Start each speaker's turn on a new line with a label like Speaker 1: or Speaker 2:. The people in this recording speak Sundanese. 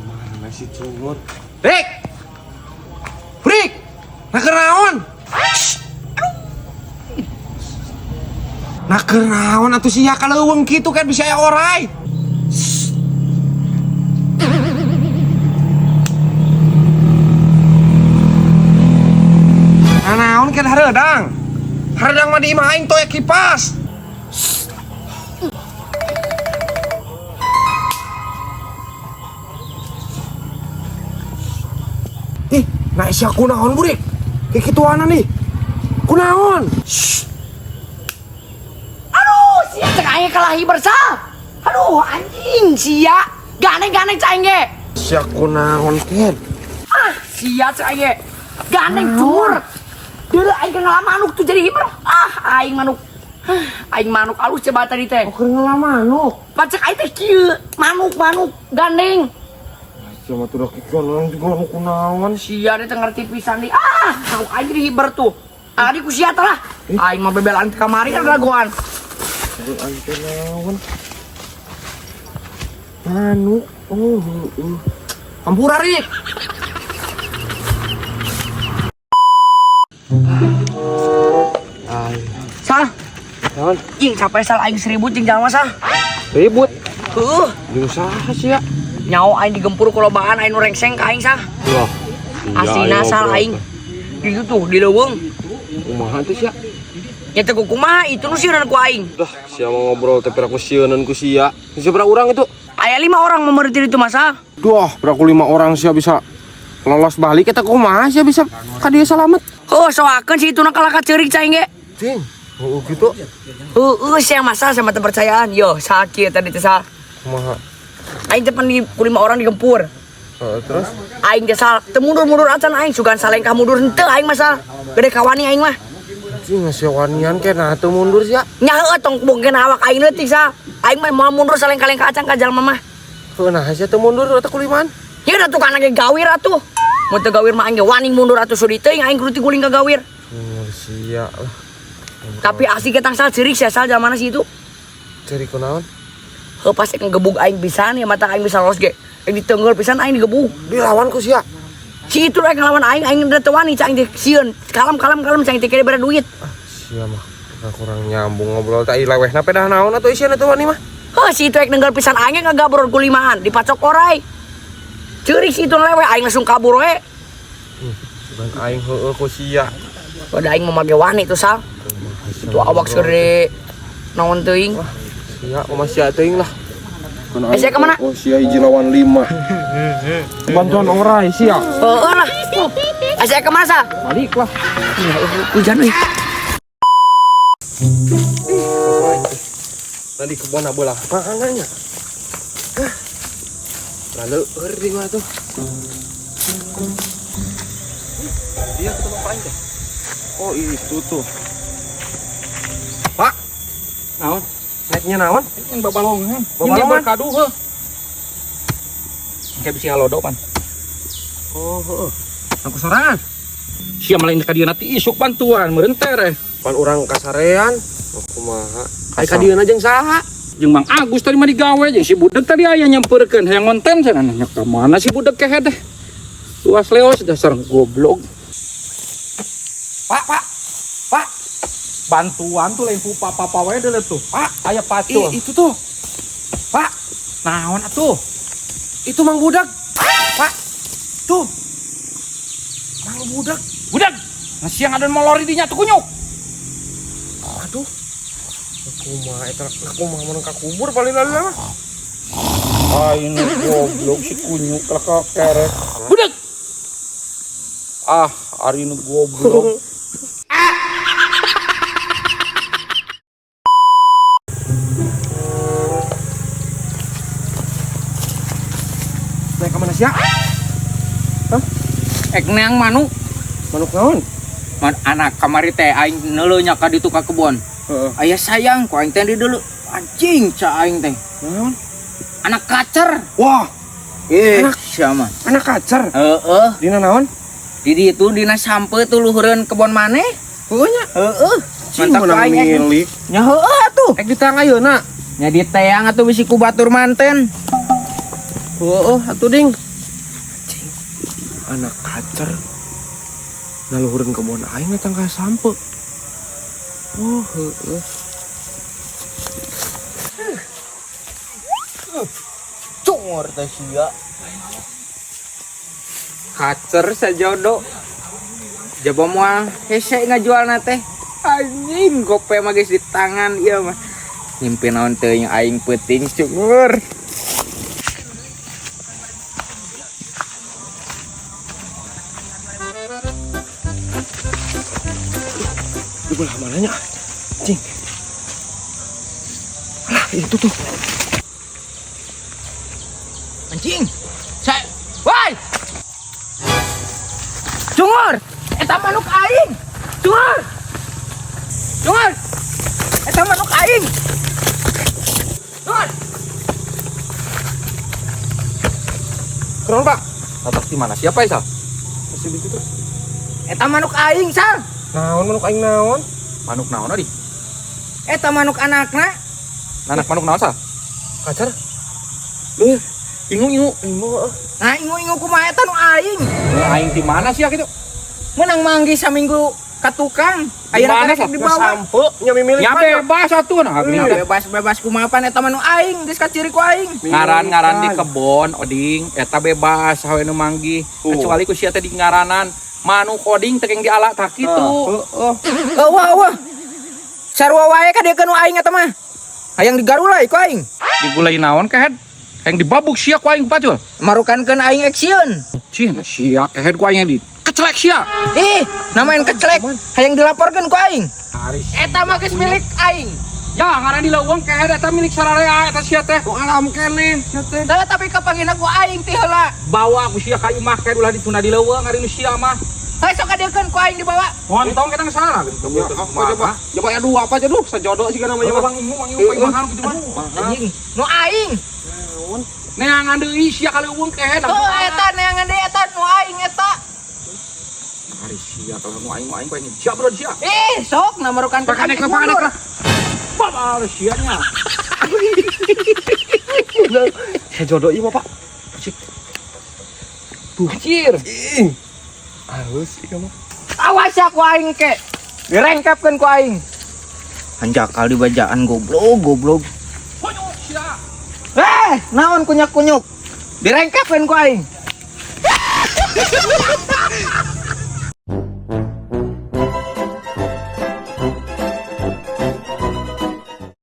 Speaker 1: Mana si cungut? Rik! Rik! Nah kenaon? Nah kenaon atuh sia kaleuweung kitu kan bisa aya orai. Nah naon kan hareudang? Hareudang mah di imah aing toek kipas. Ih, nah sia kunaon burik? Kikituanan nih. Kunaon?
Speaker 2: Aduh, sia cek aing kalahi bersal. Aduh, anjing sia. Gandeng-gandeng cek aing ge.
Speaker 1: Sia kunaon ken?
Speaker 2: Ah, sia cek aing ge. Gandeng cur. Deuleu aing keur ngala manuk tuh jadi hiber. Ah, aing manuk. Ah, aing manuk alus coba tadi teh.
Speaker 1: Oh, keur ngala manuk.
Speaker 2: Pacek aing teh kieu, manuk-manuk gandeng.
Speaker 1: Sia mah tuh kikieuan juga nu kunaon.
Speaker 2: Sia teh ngerti pisan di. Ah, manuk aing jadi hiber tuh. Adi ku sia teh lah. Aing mah bebelaan ke kamari kan lagoan.
Speaker 1: Aing teh naon? Manuk. Oh, heeh. Hampura, Rik.
Speaker 2: Sal,
Speaker 1: Naon?
Speaker 2: jing capek sal aing 1000 jeung jalma sal.
Speaker 1: Ribut.
Speaker 2: Heuh,
Speaker 1: Jeung saha sia?
Speaker 2: nyawa aing digempur kulobaan aing nu rengseng ka aing sal.
Speaker 1: Wah.
Speaker 2: Asina sal aing. Itu tuh di leuweung.
Speaker 1: Kumaha tuh sia?
Speaker 2: Nya teh kumaha itu nu sieunan ku aing.
Speaker 1: Dah, sia mau ngobrol teh piraku sieunan ku sia. Sia berapa orang itu?
Speaker 2: Aya 5 orang memerintah itu masa.
Speaker 1: Duh, berapa 5 orang sia bisa lolos balik eta kumaha sia bisa ka dieu salamet.
Speaker 2: Heuh, soakeun si itu na kalah ka ceurik cai ge.
Speaker 1: Cing, heeh gitu.
Speaker 2: Heueuh sia masa sama kepercayaan. Yo, sakit tadi teh sal.
Speaker 1: Kumaha?
Speaker 2: Aing teh pan di ku 5 orang digempur.
Speaker 1: Heeh, terus
Speaker 2: Aing teh sal teu mundur-mundur acan aing sugan salengkah mundur henteu aing mah sal. Gede kawani aing mah.
Speaker 1: Cing sia wanian ke nah teu mundur sia.
Speaker 2: Nya heueuh tong mungkin awak aing leutik sal. Aing mah moal mundur salengkah-lengkah acan ka jalma mah.
Speaker 1: Heuh nah sia teu mundur eta kulimaan.
Speaker 2: Ya udah tukang ge gawir atuh. Mun teu gawir mah aing ge wani mundur atuh sudi teuing aing kudu tiguling ka gawir.
Speaker 1: Sia lah.
Speaker 2: Tapi asli ketang sal ceurik sia sal jalmana si itu.
Speaker 1: Ceurik kunaon?
Speaker 2: Heuh pas ngegebug aing pisan ya mata aing bisa lolos ge. Aing ditenggel pisan aing digebug.
Speaker 1: Dilawan ku sia.
Speaker 2: Si itu rek ngelawan aing, aing udah teu wani cai teh sieun. Kalem kalem kalem cai teh kere bere duit.
Speaker 1: Ah, sia mah kurang nyambung ngobrol teh lewehna pedah naon atuh isieuna teu wani mah.
Speaker 2: Heuh si itu rek nenggal pisan aing ngagabror ku limaan dipacok orai. Ceurik si itu leweh aing langsung kabur we.
Speaker 1: Sugan aing heueuh ku sia.
Speaker 2: Udah aing mah mage wani tuh sal. Itu awak segede naon teuing.
Speaker 1: Wah, sia mah sia teuing lah.
Speaker 2: Eh, sia kemana?
Speaker 1: Oh, sia hiji lawan 5. Bantuan orai sia.
Speaker 2: Heeh lah. Eh, sia kemana sal?
Speaker 1: Balik lah.
Speaker 2: Ya, hujan euy.
Speaker 1: Tadi kebon bola makanannya. Hah. Lalu di mana tuh? Dia ketemu Pak aing teh. Oh, itu tuh. Pak.
Speaker 3: Naon?
Speaker 1: Naiknya naon?
Speaker 3: Yang babalongan.
Speaker 1: Babalongan?
Speaker 3: Ini berkadu heuh. Kayak bisi halodo pan.
Speaker 1: Oh, heeh. Aku sorangan.
Speaker 3: Sia malain ka dieu nanti isuk bantuan meureun tereh.
Speaker 1: Pan urang kasarean. Oh, kumaha? Ai ka dieuna jeung saha?
Speaker 3: Jeung Mang Agus tadi mah digawe jeung si Budeg tadi aya nyamperkeun hayang ngonten cenah nanya ka mana si Budeg kehed teh. Luas leos dasar goblok.
Speaker 1: Pak, Pak. Pak,
Speaker 3: Bantuan tuh lain ku papa wae deuleu tuh.
Speaker 1: Pak,
Speaker 3: Aya pacul.
Speaker 1: itu tuh. Pak,
Speaker 3: Naon atuh?
Speaker 1: itu Mang Budak. Pak. Tuh. Mang Budak.
Speaker 3: Budak. Nah siang ada molor di dinya tuh kunyuk.
Speaker 1: Aduh. Kumaha eta kumaha mun ka kubur paling lalu mah.
Speaker 3: Aing goblok si kunyuk lah ka kerek. Budak. Ah, ari nu goblok.
Speaker 1: Naik ka mana sia? Hah?
Speaker 3: Ek neang manuk.
Speaker 1: Manuk naon?
Speaker 3: Man, anak kamari teh aing neuleuh nya ka ditu ka kebon.
Speaker 1: Heeh.
Speaker 3: Aya sayang ku aing teh di deuleu. Anjing ca aing teh.
Speaker 1: Naon?
Speaker 3: Anak kacer.
Speaker 1: Wah,
Speaker 3: Eh,
Speaker 1: Anak-
Speaker 3: siapa?
Speaker 1: anak kacer.
Speaker 3: Heeh.
Speaker 1: Dina naon?
Speaker 3: Di ditu dina sampe tuh luhureun kebon maneh.
Speaker 1: Heueuh nya.
Speaker 3: Heeh.
Speaker 1: Cing
Speaker 3: Mantap
Speaker 1: menang
Speaker 3: aing ek.
Speaker 1: milik.
Speaker 3: Nya heueuh atuh.
Speaker 1: Ek ditang ayeuna.
Speaker 4: Nya diteang atuh bisi ku batur manten.
Speaker 1: Heeh, atuh ding. Cing. Anak kacer. Naluhureun kebon aing datang ka sampe. Oh, heeh.
Speaker 4: Cungor teh sia. Kacer sajodo. Jaba moal hese ngajualna teh. Anjing gope mah geus di tangan ieu mah. Nyimpen naon teuing aing peuting cungur.
Speaker 1: Di belah mananya? Cing. Alah, itu tuh.
Speaker 4: Anjing. Saya, woi. Cungur, eta manuk aing. Cungur. Cungur. Eta manuk aing. Cungur.
Speaker 1: Kenapa, Pak?
Speaker 3: Atas di mana? Siapa Isal?
Speaker 1: Masih di situ.
Speaker 4: Eta manuk aing, Sal.
Speaker 1: Naon manuk aing naon?
Speaker 3: Manuk naon di?
Speaker 4: Eta manuk anakna.
Speaker 3: Anak manuk naon sal?
Speaker 1: Kacer?
Speaker 3: Ingu ingu.
Speaker 1: Ingu heeh.
Speaker 4: Nah, ingu-ingu kumaha eta nu aing.
Speaker 3: Nu aing di mana sih gitu?
Speaker 4: Menang manggih saminggu ka tukang. Ayeuna
Speaker 3: mana,
Speaker 4: karek
Speaker 3: Sal?
Speaker 4: dibawa.
Speaker 1: Sampe nya mimilik
Speaker 3: Ya bebas atuh nah.
Speaker 4: Ya, bebas-bebas kumaha pan eta mah nu aing geus kaciri ku aing.
Speaker 3: Ngaran-ngaran di kebon oding eta bebas saha we nu manggih. Kecuali ku sia teh di ngaranan manuk oding teh di ala tak kitu.
Speaker 4: Heeh. Eueuh eueuh. Sarua wae ka dieu nu aing eta mah. Hayang digarulai ku aing.
Speaker 3: Digulai naon kehed? Hayang dibabuk sia ku aing pacul.
Speaker 4: Marukankeun aing action.
Speaker 3: Cih, sia kehed ku aing di kecelek sia.
Speaker 4: Ih, namain kecelek. Hayang dilaporkeun ku aing. Eta mah geus milik aing.
Speaker 3: Ya ngaran di leuweung kehed eta milik sararea eta sia teh.
Speaker 1: Nu alam keneh sia teh.
Speaker 4: Teu tapi kapanggihna ku aing ti heula.
Speaker 3: Bawa ku sia ka imah kehed ulah ditunda di leuweung ari nu sia mah.
Speaker 4: Hei sok kadiekeun ku aing dibawa.
Speaker 3: Montong kita salah gitu.
Speaker 1: Ya, apa coba? Coba ya dua apa aja duh, sajodo sih namanya mah.
Speaker 3: Bang ingu bang ingu paimahan kitu mah.
Speaker 4: Anjing, nu aing.
Speaker 3: Neangan deui sia ka leuweung kehed.
Speaker 4: Heuh eta neangan deui eta nu aing eta.
Speaker 3: Ari sia kalau nu aing nu aing ku aing jabrod sia.
Speaker 4: Ih, sok namarukankeun
Speaker 3: Pakanek
Speaker 4: aing
Speaker 3: pakanek
Speaker 4: mundur.
Speaker 3: lah. Babal sia nya.
Speaker 1: Sajodo ieu mah, Pak.
Speaker 3: Cik. Anjir.
Speaker 1: Ih. Halus ieu mah.
Speaker 4: Awas ya ku aing ke. Direngkepkeun ku aing. Hanjakal dibajaan goblok goblok.
Speaker 3: Kunyuk sia.
Speaker 4: Eh, naon kunyak-kunyuk? Direngkepkeun ku aing.